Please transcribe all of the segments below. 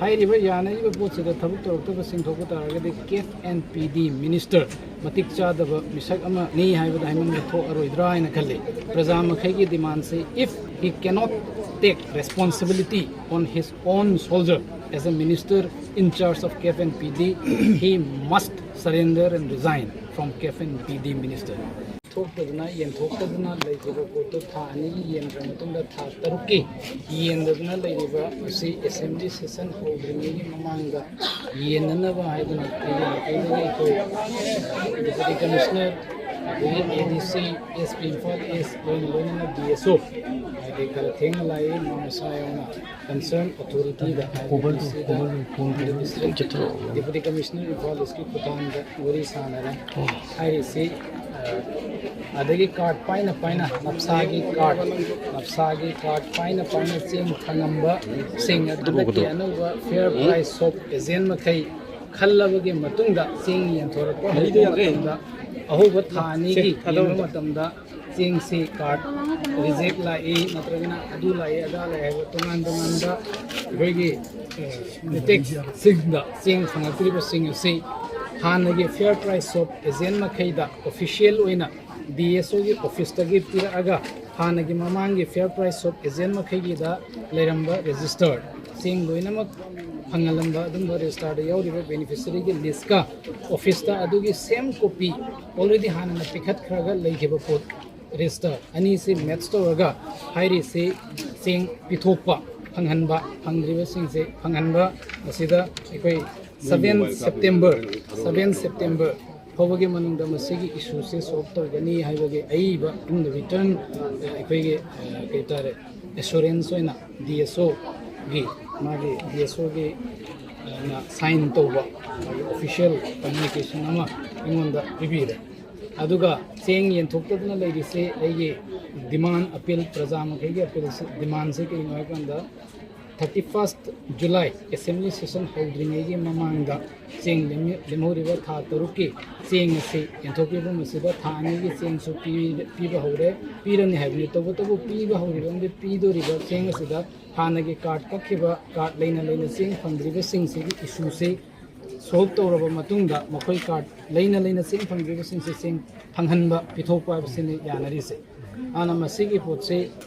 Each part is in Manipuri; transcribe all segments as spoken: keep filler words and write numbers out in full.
ꯍꯥꯏꯔꯤꯕ ꯌꯥꯅꯔꯤꯕ ꯄꯣꯠꯁꯤꯗ ꯊꯕꯛ ꯇꯧꯔꯛꯇꯕꯁꯤꯡ ꯊꯣꯛꯄ ꯇꯥꯔꯒꯗꯤ ꯀꯦꯐ ꯑꯦꯟ ꯄꯤ ꯗꯤ ꯃꯤꯅꯤꯁꯇꯔ ꯃꯇꯤꯛ ꯆꯥꯗꯕ ꯃꯤꯁꯛ ꯑꯃꯅꯤ ꯍꯥꯏꯕꯗ ꯍꯥꯏꯃꯟꯕ ꯊꯣꯛꯑꯔꯣꯏꯗ꯭ꯔꯥ ꯍꯥꯏꯅ ꯈꯜꯂꯤ꯫ ꯄ꯭ꯔꯖꯥ ꯃꯈꯩꯒꯤ ꯗꯤꯃꯥꯟꯁꯤ, if he cannot take responsibility on his own shoulder as a minister in charge of K F N P D, he must surrender and resign from K F N P D minister. ꯊꯣꯛꯇꯗꯨꯅ, ꯌꯦꯟꯊꯣꯛꯇꯗꯨꯅ ꯂꯩꯈꯤꯕ ꯄꯣꯠꯇꯨ ꯊꯥ ꯑꯅꯤꯒꯤ ꯌꯦꯟꯈ꯭ꯔ ꯃꯇꯨꯡꯗ ꯊꯥ ꯇꯔꯨꯛꯀꯤ ꯌꯦꯟꯗꯗꯨꯅ ꯂꯩꯔꯤꯕ ꯑꯁꯤ ꯑꯦꯁꯦꯝꯕ꯭ꯂꯤ ꯁꯦꯁꯟ ꯍꯧꯗ꯭ꯔꯤꯉꯩꯒꯤ ꯃꯃꯥꯡꯗ ꯌꯦꯟꯅꯅꯕ ꯍꯥꯏꯗꯨꯅ ꯑꯩꯒꯤ ꯃꯥꯏꯀꯩꯗꯒꯤ ꯑꯩꯈꯣꯏ ꯗꯤꯄꯨꯇꯤ ꯀꯃꯤꯁꯅꯔ, ꯑꯗꯒꯤ ꯑꯦ ꯗꯤ ꯁꯤ, ꯑꯦꯁ ꯄꯤ ꯏꯝꯐꯥꯜ ꯏꯁ, ꯂꯣꯏꯅ ꯂꯣꯏꯅꯅ ꯗꯤ ꯑꯦꯁ ꯑꯣ, ꯍꯥꯏꯗꯤ ꯈꯔ ꯊꯦꯡꯅ ꯂꯥꯛꯏ, ꯃꯥ ꯃꯁꯥ ꯌꯥꯎꯅ ꯀꯟꯁꯔꯟ ꯑꯣꯊꯣꯔꯤꯇꯤꯗ, ꯍꯥꯏꯗꯤ ꯗꯤ ꯁꯤꯗ, ꯗꯤꯁꯇ꯭ꯔꯤꯛ ꯗꯤꯄꯨꯇꯤ ꯀꯃꯤꯁꯅꯔ ꯏꯝꯐꯥꯜ ꯏꯁꯀꯤ ꯈꯨꯠꯊꯥꯡꯗ ꯋꯥꯔꯤ ꯁꯥꯟꯅꯔꯦ꯫ ꯍꯥꯏꯔꯤꯁꯤ, ꯑ, ꯑꯗꯒꯤ ꯀꯥꯔꯠ ꯄꯥꯏꯅ ꯄꯥꯏꯅ, ꯅꯞꯁꯥꯒꯤ ꯀꯥꯔꯠ, ꯅꯞꯁꯥꯒꯤ ꯀꯥꯔꯠ ꯄꯥꯏꯅ ꯄꯥꯏꯅ ꯆꯦꯡ ꯐꯪꯉꯝꯕꯁꯤꯡ ꯑꯗꯨ ꯍꯟꯗꯛꯀꯤ ꯑꯅꯧꯕ ꯐꯤꯌꯔ ꯄ꯭ꯔꯥꯏꯁ ꯁꯣꯞ ꯑꯦꯖꯦꯟ ꯃꯈꯩ ꯈꯜꯂꯕꯒꯤ ꯃꯇꯨꯡꯗ ꯆꯦꯡ ꯌꯦꯟꯊꯣꯔꯛꯄ ꯍꯧꯕ ꯃꯇꯝꯗ, ꯑꯍꯧꯕ ꯊꯥ ꯑꯅꯤꯒꯤ ꯌꯦꯟꯕ ꯃꯇꯝꯗ ꯆꯦꯡꯁꯤ ꯀꯥꯔꯠ ꯔꯤꯖꯦꯛ ꯂꯥꯛꯏ, ꯅꯠꯇ꯭ꯔꯒꯅ ꯑꯗꯨ ꯂꯥꯛꯏ, ꯑꯗꯥ ꯂꯥꯛꯏ ꯍꯥꯏꯕ ꯇꯣꯉꯥꯟ ꯇꯣꯉꯥꯟꯕ ꯑꯩꯈꯣꯏꯒꯤ, ꯑꯦ, ꯃꯤꯇꯦꯛꯁꯤꯡꯗ ꯆꯦꯡ ꯐꯪꯉꯛꯇ꯭ꯔꯤꯕꯁꯤꯡ ꯑꯁꯤ ꯍꯥꯟꯅꯒꯤ ꯐꯤꯌꯔ ꯄ꯭ꯔꯥꯏꯁ ꯁꯣꯞ ꯑꯦꯖꯦꯟ ꯃꯈꯩꯗ ꯑꯣꯐꯤꯁꯤꯌꯦꯜ ꯑꯣꯏꯅ ꯗꯤ ꯑꯦꯁ ꯑꯣꯒꯤ ꯑꯣꯐꯤꯁꯇꯒꯤ ꯄꯤꯔꯛꯑꯒ, ꯍꯥꯟꯅꯒꯤ ꯃꯃꯥꯡꯒꯤ ꯐꯤꯌꯔ ꯄ꯭ꯔꯥꯏꯁ ꯁꯣꯞ ꯑꯦꯖꯦꯟ ꯃꯈꯩꯒꯤꯗ ꯂꯩꯔꯝꯕ ꯔꯦꯖꯤꯁꯇꯔ ꯆꯦꯡ ꯂꯣꯏꯅꯃꯛ ꯐꯪꯍꯜꯂꯝꯕ ꯑꯗꯨꯝꯕ ꯔꯦꯖꯤꯁꯇꯥꯔꯗ ꯌꯥꯎꯔꯤꯕ ꯕꯦꯅꯤꯐꯤꯁꯔꯤꯒꯤ ꯂꯤꯁꯀ ꯑꯣꯐꯤꯁꯇ ꯑꯗꯨꯒꯤ ꯁꯦꯝ ꯀꯣꯄꯤ ꯑꯣꯜꯔꯦꯗꯤ ꯍꯥꯟꯅꯅ ꯄꯤꯈꯠꯈ꯭ꯔꯒ ꯂꯩꯈꯤꯕ ꯄꯣꯠ ꯔꯦꯖꯤꯁꯇꯔ ꯑꯅꯤꯁꯤ ꯃꯦꯠꯆ ꯇꯧꯔꯒ ꯍꯥꯏꯔꯤꯁꯤ ꯆꯦꯡ ꯄꯤꯊꯣꯛꯄ, ꯐꯪꯍꯟꯕ, ꯐꯪꯗ꯭ꯔꯤꯕꯁꯤꯡꯁꯦ ꯐꯪꯍꯟꯕ꯫ ꯑꯁꯤꯗ ꯑꯩꯈꯣꯏ ꯁꯕꯦꯟ ꯁꯦꯞꯇꯦꯝꯕꯔ, ꯁꯕꯦꯟ ꯁꯦꯞꯇꯦꯝꯕꯔ ꯐꯥꯎꯕꯒꯤ ꯃꯅꯨꯡꯗ ꯃꯁꯤꯒꯤ ꯏꯁꯨꯁꯦ ꯁꯣꯜꯕ ꯇꯧꯒꯅꯤ ꯍꯥꯏꯕꯒꯤ ꯑꯏꯕ in written, ꯑ, ꯑꯩꯈꯣꯏꯒꯤ, ꯑ, ꯀꯩ ꯍꯥꯏꯇꯥꯔꯦ, ꯑꯦꯁꯨꯔꯦꯟꯁ ꯑꯣꯏꯅ ꯗꯤ ꯑꯦꯁ ꯑꯣꯒꯤ, ꯃꯥꯒꯤ ꯗꯤ ꯑꯦꯁ ꯑꯣꯒꯤ, ꯑ, ꯅ ꯁꯥꯏꯟ ꯇꯧꯕ ꯃꯥꯒꯤ ꯑꯣꯐꯤꯁꯤꯌꯦꯜ ꯀꯝꯃ꯭ꯌꯨꯅꯤꯀꯦꯁꯟ ꯑꯃ ꯑꯩꯉꯣꯟꯗ ꯄꯤꯕꯤꯔꯦ꯫ ꯑꯗꯨꯒ ꯆꯦꯡ ꯌꯦꯟꯊꯣꯛꯇꯗꯨꯅ ꯂꯩꯔꯤꯁꯦ ꯑꯩꯒꯤ ꯗꯤꯃꯥꯟ ꯑꯄꯤꯜ, ꯄ꯭ꯔꯖꯥ ꯃꯈꯩꯒꯤ ꯑꯄꯤꯜꯁꯤ, ꯗꯤꯃꯥꯟꯁꯤ ꯀꯔꯤꯅꯣ ꯍꯥꯏꯕ ꯀꯥꯟꯗ, thirty first July assembly session ꯍꯧꯗ꯭ꯔꯤꯉꯩꯒꯤ ꯃꯃꯥꯡꯗ ꯆꯦꯡ ꯂꯦꯝꯃꯤ-, ꯂꯦꯝꯍꯧꯔꯤꯕ ꯊꯥ ꯇꯔꯨꯛꯀꯤ ꯆꯦꯡ ꯑꯁꯤ ꯌꯦꯟꯊꯣꯛꯄꯤꯐꯝ ꯑꯁꯤꯗ ꯊꯥ ꯑꯅꯤꯒꯤ ꯆꯦꯡꯁꯨ ꯄꯤ-, ꯄꯤꯕ ꯍꯧꯔꯦ, ꯄꯤꯔꯅꯤ ꯍꯥꯏꯕꯅꯤ꯫ ꯇꯧꯕꯇꯕꯨ ꯄꯤꯕ ꯍꯧꯔꯤꯕ ꯑꯃꯗꯤ ꯄꯤꯗꯣꯔꯤꯕ ꯆꯦꯡ ꯑꯁꯤꯗ ꯍꯥꯟꯅꯒꯤ ꯀꯥꯔꯗ ꯀꯛꯈꯤꯕ, ꯀꯥꯔꯗ ꯂꯩꯅ ꯂꯩꯅ ꯆꯦꯡ ꯐꯪꯗ꯭ꯔꯤꯕꯁꯤꯡꯁꯤꯒꯤ ꯏꯁꯨꯁꯤ ꯁꯣꯜꯕ ꯇꯧꯔꯕ ꯃꯇꯨꯡꯗ, ꯃꯈꯣꯏ ꯀꯥꯔꯗ ꯂꯩꯅ ꯂꯩꯅ ꯆꯦꯡ ꯐꯪꯗ꯭ꯔꯤꯕꯁꯤꯡꯁꯤ ꯆꯦꯡ ꯐꯪꯍꯟꯕ, ꯄꯤꯊꯣꯛꯄ ꯍꯥꯏꯕꯁꯤꯅꯤ ꯌꯥꯅꯔꯤꯁꯦ꯫ ꯑꯗꯨꯅ ꯃꯁꯤꯒꯤ ꯄꯣꯠꯁꯤ,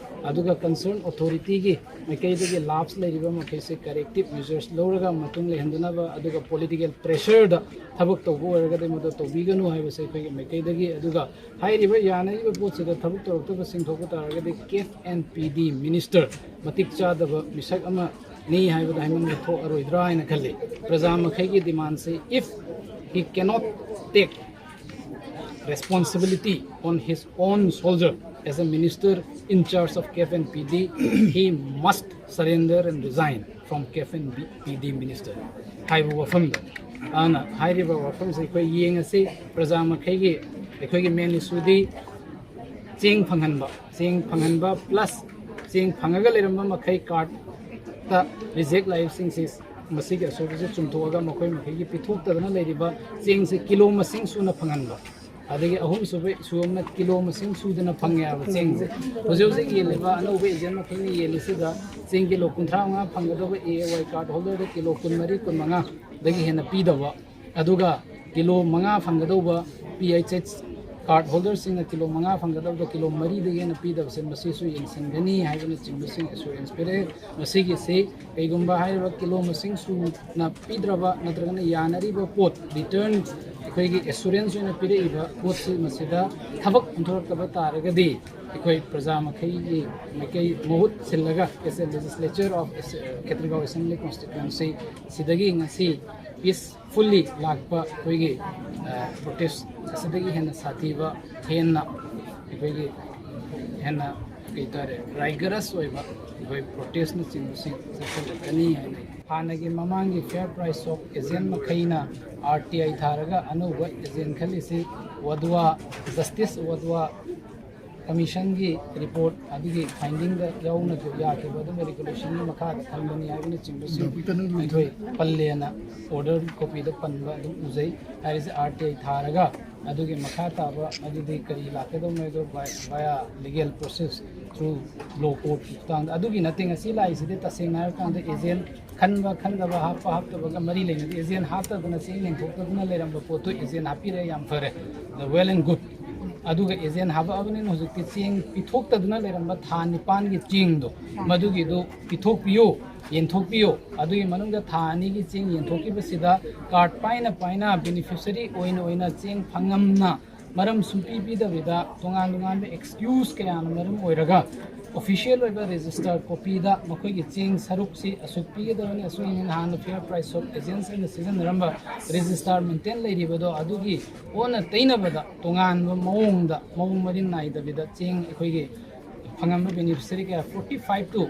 ꯑꯗꯨꯒ ꯀꯟꯁꯔꯟ ꯑꯣꯊꯣꯔꯤꯇꯤꯒꯤ ꯃꯥꯏꯀꯩꯗꯒꯤ ꯂꯥꯞꯁ ꯂꯩꯔꯤꯕ ꯃꯈꯩꯁꯤ ꯀꯔꯦꯛꯇꯤꯞ ꯃꯦꯖꯔꯁ ꯂꯧꯔꯒ ꯃꯇꯨꯡ ꯂꯩꯍꯟꯗꯅꯕ, ꯑꯗꯨꯒ ꯄꯣꯂꯤꯇꯤꯀꯦꯜ ꯄ꯭ꯔꯦꯁꯔꯗ ꯊꯕꯛ ꯇꯧꯕ ꯑꯣꯏꯔꯒꯗꯤ ꯃꯗꯨ ꯇꯧꯕꯤꯒꯅꯨ ꯍꯥꯏꯕꯁꯦ ꯑꯩꯈꯣꯏꯒꯤ ꯃꯥꯏꯀꯩꯗꯒꯤ꯫ ꯑꯗꯨꯒ ꯍꯥꯏꯔꯤꯕ ꯌꯥꯅꯔꯤꯕ ꯄꯣꯠꯁꯤꯗ ꯊꯕꯛ ꯇꯧꯔꯛꯇꯕꯁꯤꯡ ꯊꯣꯛꯄ ꯇꯥꯔꯒꯗꯤ ꯀꯦꯐ ꯑꯦꯟ ꯄꯤ ꯗꯤ ꯃꯤꯅꯤꯁꯇꯔ ꯃꯇꯤꯛ ꯆꯥꯗꯕ ꯃꯤꯁꯛ ꯑꯃꯅꯤ ꯍꯥꯏꯕꯗ ꯍꯥꯏꯃꯟꯕ ꯊꯣꯛꯑꯔꯣꯏꯗ꯭ꯔꯥ ꯍꯥꯏꯅ ꯈꯜꯂꯤ꯫ ꯄ꯭ꯔꯖꯥ ꯃꯈꯩꯒꯤ ꯗꯤꯃꯥꯟꯁꯤ, if he cannot take responsibility on his own shoulder as a minister in charge of K F N P D, he must surrender and resign from K F N P D minister ꯍꯥꯏꯕ ꯋꯥꯐꯝꯗ꯫ ꯑꯗꯨꯅ ꯍꯥꯏꯔꯤꯕ ꯋꯥꯐꯝꯁꯦ ꯑꯩꯈꯣꯏ ꯌꯦꯡꯉꯁꯤ꯫ ꯄ꯭ꯔꯖꯥ ꯃꯈꯩꯒꯤ, ꯑꯩꯈꯣꯏꯒꯤ ꯃꯦꯟ ꯏꯁꯨꯗꯤ ꯆꯦꯡ ꯐꯪꯍꯟꯕ, ꯆꯦꯡ ꯐꯪꯍꯟꯕ ꯄ꯭ꯂꯁ ꯆꯦꯡ ꯐꯪꯉꯒ ꯂꯩꯔꯝꯕ ꯃꯈꯩ ꯀꯥꯔꯗꯇ ꯔꯤꯖꯦꯛ ꯂꯥꯛꯏꯕꯁꯤꯡꯁꯤ, ꯃꯁꯤꯒꯤ ꯑꯁꯣꯏꯕꯁꯤ ꯆꯨꯝꯊꯣꯛꯑꯒ ꯃꯈꯣꯏ ꯃꯈꯩꯒꯤ ꯄꯤꯊꯣꯛꯇꯗꯅ ꯂꯩꯔꯤꯕ ꯆꯦꯡꯁꯤ ꯀꯤꯂꯣ ꯃꯁꯤꯡ ꯁꯨꯅ ꯐꯪꯍꯟꯕ꯫ ꯑꯗꯒꯤ ꯑꯍꯨꯝꯁꯨꯕ ꯏꯁꯨ ꯑꯃꯅ ꯀꯤꯂꯣ ꯃꯁꯤꯡ ꯁꯨꯗꯅ ꯐꯪꯉꯦ ꯍꯥꯏꯕ ꯆꯦꯡꯁꯦ꯫ ꯍꯧꯖꯤꯛ ꯍꯧꯖꯤꯛ ꯌꯦꯜꯂꯤꯕ ꯑꯅꯧꯕ ꯑꯦꯖꯦꯟ ꯃꯈꯩꯅ ꯌꯦꯜꯂꯤꯁꯤꯗ ꯆꯦꯡ ꯀꯤꯂꯣ ꯀꯨꯟꯊ꯭ꯔꯥ ꯃꯉꯥ ꯐꯪꯒꯗꯧꯕ ꯑꯦ ꯑꯦ ꯋꯥꯏ ꯀꯥꯔꯗ ꯍꯣꯜꯗꯔꯗ ꯀꯤꯂꯣ ꯀꯨꯟꯃꯔꯤ, ꯀꯨꯟꯃꯉꯥꯗꯒꯤ ꯍꯦꯟꯅ ꯄꯤꯗꯕ, ꯑꯗꯨꯒ ꯀꯤꯂꯣ ꯃꯉꯥ ꯐꯪꯒꯗꯧꯕ ꯄꯤ ꯑꯩꯆ ꯑꯩꯆ ꯀꯥꯔꯗ ꯍꯣꯜꯗꯔꯁꯤꯡꯅ ꯀꯤꯂꯣ ꯃꯉꯥ ꯐꯪꯒꯗꯧꯕꯗ ꯀꯤꯂꯣ ꯃꯔꯤꯗꯒꯤ ꯍꯦꯟꯅ ꯄꯤꯗꯕꯁꯦ, ꯃꯁꯤꯁꯨ ꯌꯦꯡꯁꯤꯟꯒꯅꯤ ꯍꯥꯏꯕꯅꯆꯤꯡꯕꯁꯤꯡ ꯑꯦꯁꯨꯔꯦꯟꯁ ꯄꯤꯔꯛꯑꯦ꯫ ꯃꯁꯤꯒꯤꯁꯤ ꯀꯩꯒꯨꯝꯕ ꯍꯥꯏꯔꯤꯕ ꯀꯤꯂꯣ ꯃꯁꯤꯡ ꯁꯨꯅ ꯄꯤꯗ꯭ꯔꯕ ꯅꯠꯇ꯭ꯔꯒꯅ ꯌꯥꯅꯔꯤꯕ ꯄꯣꯠ ꯔꯤꯇꯔꯟ ꯑꯩꯈꯣꯏꯒꯤ ꯑꯦꯁꯨꯔꯦꯟꯁ ꯑꯣꯏꯅ ꯄꯤꯔꯛꯏꯕ ꯄꯣꯠꯁꯤ ꯃꯁꯤꯗ ꯊꯕꯛ ꯑꯣꯟꯊꯣꯔꯛꯇꯕ ꯇꯥꯔꯒꯗꯤ ꯑꯩꯈꯣꯏ ꯄ꯭ꯔꯖꯥ ꯃꯈꯩꯒꯤ ꯃꯥꯏꯀꯩ ꯃꯍꯨꯠ ꯁꯤꯜꯂꯒ, as a legislature of Khetrigao assembly constituency ꯁꯤꯗꯒꯤ ꯉꯁꯤ ꯄꯤꯁꯐꯨꯜꯂꯤ ꯂꯥꯛꯄ ꯑꯩꯈꯣꯏꯒꯤ ꯄ꯭ꯔꯣꯇꯦꯁ ꯑꯁꯤꯗꯒꯤ ꯍꯦꯟꯅ ꯁꯥꯊꯤꯕ, ꯍꯦꯟꯅ ꯑꯩꯈꯣꯏꯒꯤ ꯍꯦꯟꯅ ꯀꯩ ꯍꯥꯏꯇꯥꯔꯦ, ꯔꯥꯏꯒꯔꯁ ꯑꯣꯏꯕ ꯑꯩꯈꯣꯏ ꯄ꯭ꯔꯣꯇꯦꯁꯅꯆꯤꯡꯕꯁꯤꯡ ꯆꯠꯊꯔꯛꯀꯅꯤ ꯍꯥꯏꯅ꯫ ꯍꯥꯟꯅꯒꯤ ꯃꯃꯥꯡꯒꯤ ꯐꯤꯌꯔ ꯄ꯭ꯔꯥꯏꯁ ꯑꯣꯐ ꯑꯦꯖꯦꯟ ꯃꯈꯩꯅ ꯑꯥꯔ ꯇꯤ ꯑꯥꯏ ꯊꯥꯔꯒ ꯑꯅꯧꯕ ꯑꯦꯖꯦꯟ ꯈꯜꯂꯤꯁꯤ ꯋꯥꯗꯨꯋꯥ, ꯖꯁꯇꯤꯁ ꯋꯥꯗꯨꯋꯥ ꯀꯃꯤꯁꯟꯒꯤ ꯔꯤꯄꯣꯔꯠ ꯑꯗꯨꯒꯤ ꯐꯥꯏꯟꯗꯤꯡꯗ ꯌꯥꯎꯅ ꯌꯥꯈꯤꯕ ꯑꯗꯨꯒ ꯔꯤꯒꯨꯂꯦꯁꯟꯒꯤ ꯃꯈꯥꯗ ꯊꯝꯕꯅꯤ ꯍꯥꯏꯕꯅꯆꯤꯡꯕꯁꯤꯡ ꯑꯩꯈꯣꯏ ꯄꯜꯂꯦꯅ ꯑꯣꯔꯗꯔ ꯀꯣꯄꯤꯗ ꯄꯟꯕ ꯑꯗꯨꯝ ꯎꯖꯩ꯫ ꯍꯥꯏꯔꯤꯁꯦ ꯑꯥꯔ ꯇꯤ ꯑꯥꯏ ꯊꯥꯔꯒ ꯑꯗꯨꯒꯤ ꯃꯈꯥ ꯇꯥꯕ ꯑꯗꯨꯗꯤ ꯀꯔꯤ ꯂꯥꯛꯀꯗꯧꯅꯣ ꯍꯥꯏꯗꯣ via legal process through law court ꯈꯨꯠꯊꯥꯡꯗ꯫ ꯑꯗꯨꯒꯤ ꯅꯠꯇꯦ, ꯉꯁꯤ ꯂꯥꯛꯏꯁꯤꯗꯤ ꯇꯁꯦꯡꯅ ꯍꯥꯏꯔꯀꯥꯟꯗ ꯑꯦꯖꯦꯟ ꯈꯟꯕ ꯈꯟꯗꯕ, ꯍꯥꯞꯄ ꯍꯥꯞꯇꯕꯒ ꯃꯔꯤ ꯂꯩꯅꯗꯦ꯫ ꯑꯦꯖꯦꯟ ꯍꯥꯞꯇꯗꯅ ꯆꯦꯡ ꯌꯦꯟꯊꯣꯛꯇꯗꯅ ꯂꯩꯔꯝꯕ ꯄꯣꯠꯇꯨ ꯑꯦꯖꯦꯟ ꯍꯥꯞꯄꯤꯔꯦ, ꯌꯥꯝ ꯐꯔꯦ, the well and good꯫ ꯑꯗꯨꯒ ꯑꯦꯖꯦꯟ ꯍꯥꯞꯄꯛꯑꯕꯅꯤꯅ ꯍꯧꯖꯤꯛꯇꯤ ꯆꯦꯡ ꯄꯤꯊꯣꯛꯇꯗꯨꯅ ꯂꯩꯔꯝꯕ ꯊꯥ ꯅꯤꯄꯥꯟꯒꯤ ꯆꯦꯡꯗꯣ, ꯃꯗꯨꯒꯤꯗꯨ ꯄꯤꯊꯣꯛꯄꯤꯌꯨ, ꯌꯦꯟꯊꯣꯛꯄꯤꯌꯨ꯫ ꯑꯗꯨꯒꯤ ꯃꯅꯨꯡꯗ ꯊꯥ ꯑꯅꯤꯒꯤ ꯆꯦꯡ ꯌꯦꯟꯊꯣꯛꯈꯤꯕꯁꯤꯗ ꯀꯥꯔꯗ ꯄꯥꯏꯅ ꯄꯥꯏꯅ ꯕꯦꯅꯤꯐꯤꯁꯔꯤ ꯑꯣꯏꯅ ꯑꯣꯏꯅ ꯆꯦꯡ ꯐꯪꯉꯝꯅ ꯃꯔꯝ ꯁꯨꯡꯄꯤ ꯄꯤꯗꯕꯤꯗ ꯇꯣꯉꯥꯟ ꯇꯣꯉꯥꯟꯕ ꯑꯦꯛꯁꯀ꯭ꯌꯨꯁ ꯀꯌꯥꯅ ꯃꯔꯝ ꯑꯣꯏꯔꯒ ꯑꯣꯐꯤꯁꯤꯌꯦꯜ ꯑꯣꯏꯕ ꯔꯦꯖꯤꯁꯇꯔ ꯀꯣꯄꯤꯗ ꯃꯈꯣꯏꯒꯤ ꯆꯦꯡ ꯁꯔꯨꯛꯁꯤ ꯑꯁꯨꯛ ꯄꯤꯒꯗꯕꯅꯤ, ꯑꯁꯨꯛ ꯍꯦꯟꯅ ꯍꯥꯟꯅ ꯐꯤꯌꯔ ꯄ꯭ꯔꯥꯏꯁ ꯑꯣꯐ ꯑꯦꯖꯦꯟꯁ ꯑꯣꯏꯅ ꯁꯤꯖꯤꯟꯅꯔꯝꯕ ꯔꯦꯖꯤꯁꯇꯥꯔ ꯃꯦꯟꯇꯦꯟ ꯂꯩꯔꯤꯕꯗꯣ ꯑꯗꯨꯒꯤ ꯑꯣꯟꯅ ꯇꯩꯅꯕꯗ ꯇꯣꯉꯥꯟꯕ ꯃꯑꯣꯡꯗ ꯃꯑꯣꯡ ꯃꯔꯤꯟ ꯅꯥꯏꯗꯕꯤꯗ ꯆꯦꯡ ꯑꯩꯈꯣꯏꯒꯤ ꯐꯪꯉꯝꯕ ꯕꯦꯅꯤꯐꯤꯁꯔꯤ ꯀꯌꯥ forty five to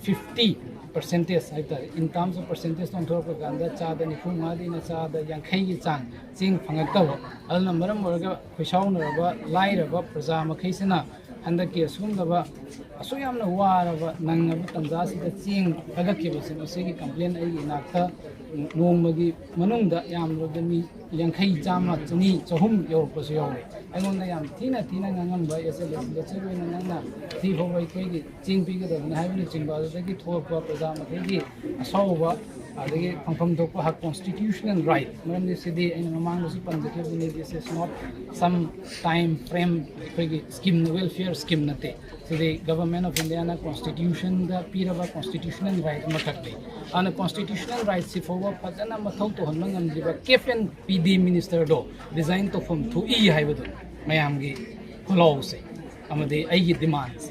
fifty percentage ꯍꯥꯏꯇꯥꯔꯦ, in terms of percentage ꯑꯣꯟꯊꯣꯔꯛꯄ ꯀꯥꯟꯗ ꯆꯥꯗ ꯅꯤꯐꯨ ꯃꯉꯥꯗꯩꯅ ꯆꯥꯗ ꯌꯥꯡꯈꯩꯒꯤ ꯆꯥꯡ ꯆꯦꯡ ꯐꯪꯉꯛꯇꯕ꯫ ꯑꯗꯨꯅ ꯃꯔꯝ ꯑꯣꯏꯔꯒ ꯈꯣꯏꯁꯥꯎꯅꯔꯕ ꯂꯥꯏꯔꯕ ꯄ꯭ꯔꯖꯥ ꯃꯈꯩꯁꯤꯅ ꯍꯟꯗꯛꯀꯤ ꯑꯁꯤꯒꯨꯝꯂꯕ ꯑꯁꯨꯛ ꯌꯥꯝꯅ ꯋꯥꯔꯕ ꯅꯪꯉꯕ ꯇꯥꯟꯖꯥꯁꯤꯗ ꯆꯦꯡ ꯊꯥꯒꯠꯈꯤꯕꯁꯦ, ꯃꯁꯤꯒꯤ ꯀꯝꯄ꯭ꯂꯦꯟ ꯑꯩꯒꯤ ꯏꯅꯥꯛꯇ ꯅꯣꯡꯃꯒꯤ ꯃꯅꯨꯡꯗ ꯌꯥꯝꯂꯕꯗ ꯃꯤ ꯌꯥꯡꯈꯩ, ꯆꯥꯝꯃ, ꯆꯅꯤ, ꯆꯍꯨꯝ ꯌꯧꯔꯛꯄꯁꯨ ꯌꯥꯎꯔꯦ꯫ ꯑꯩꯉꯣꯟꯗ ꯌꯥꯝ ꯊꯤꯅ ꯊꯤꯅ ꯉꯥꯡꯉꯝꯕ ꯑꯦꯁ ꯑꯦꯜ ꯑꯦ ꯁꯤꯗꯁꯨ ꯑꯣꯏꯅ ꯅꯪꯅ ꯊꯤ ꯐꯥꯎꯕ ꯑꯩꯈꯣꯏꯒꯤ ꯆꯦꯡ ꯄꯤꯒꯗꯕꯅꯤ ꯍꯥꯏꯕꯅꯆꯤꯡꯕ ꯑꯗꯨꯗꯒꯤ ꯊꯣꯛꯂꯛꯄ ꯄ꯭ꯔꯖꯥ ꯃꯈꯩꯒꯤ ꯑꯁꯥꯎꯕ, ꯑꯗꯒꯤ ꯐꯪꯐꯝ ꯊꯣꯛꯄ ꯍꯛ constitutional right, ꯃꯔꯝꯗꯤ ꯁꯤꯗꯤ ꯑꯩꯅ ꯃꯃꯥꯡꯗꯁꯨ ꯄꯟꯖꯈꯤꯕꯅꯤ, this is not some time frame ꯑꯩꯈꯣꯏꯒꯤ ꯁ꯭ꯀꯤꯝ, ꯋꯦꯜꯐꯤꯌꯔ ꯁ꯭ꯀꯤꯝ ꯅꯠꯇꯦ꯫ ꯁꯤꯗꯤ ꯒꯚꯔꯟꯃꯦꯟ ꯑꯣꯐ ꯏꯟꯗꯤꯌꯥꯅ ꯀꯣꯟꯁꯇꯤꯇ꯭ꯌꯨꯁꯟꯗ ꯄꯤꯔꯕ ꯀꯣꯟꯁꯇꯤꯇ꯭ꯌꯨꯁꯅꯦꯜ ꯔꯥꯏꯠ ꯑꯃꯈꯛꯅꯤ꯫ ꯑꯗꯨꯅ ꯀꯣꯟꯁꯇꯤꯇ꯭ꯌꯨꯁꯅꯦꯜ ꯔꯥꯏꯠꯁꯤ ꯐꯥꯎꯕ ꯐꯖꯅ ꯃꯊꯧ ꯇꯧꯍꯟꯕ ꯉꯝꯗ꯭ꯔꯤꯕ ꯀꯦꯞ ꯑꯦꯟ ꯄꯤ ꯗꯤ ꯃꯤꯅꯤꯁꯇꯔꯗꯣ ꯔꯤꯖꯥꯏꯟ ꯇꯧꯐꯝ ꯊꯣꯛꯏ ꯍꯥꯏꯕꯗꯨ ꯃꯌꯥꯝꯒꯤ ꯈꯨꯜꯂꯥꯎꯁꯦ ꯑꯃꯗꯤ ꯑꯩꯒꯤ ꯗꯤꯃꯥꯟꯁꯦ꯫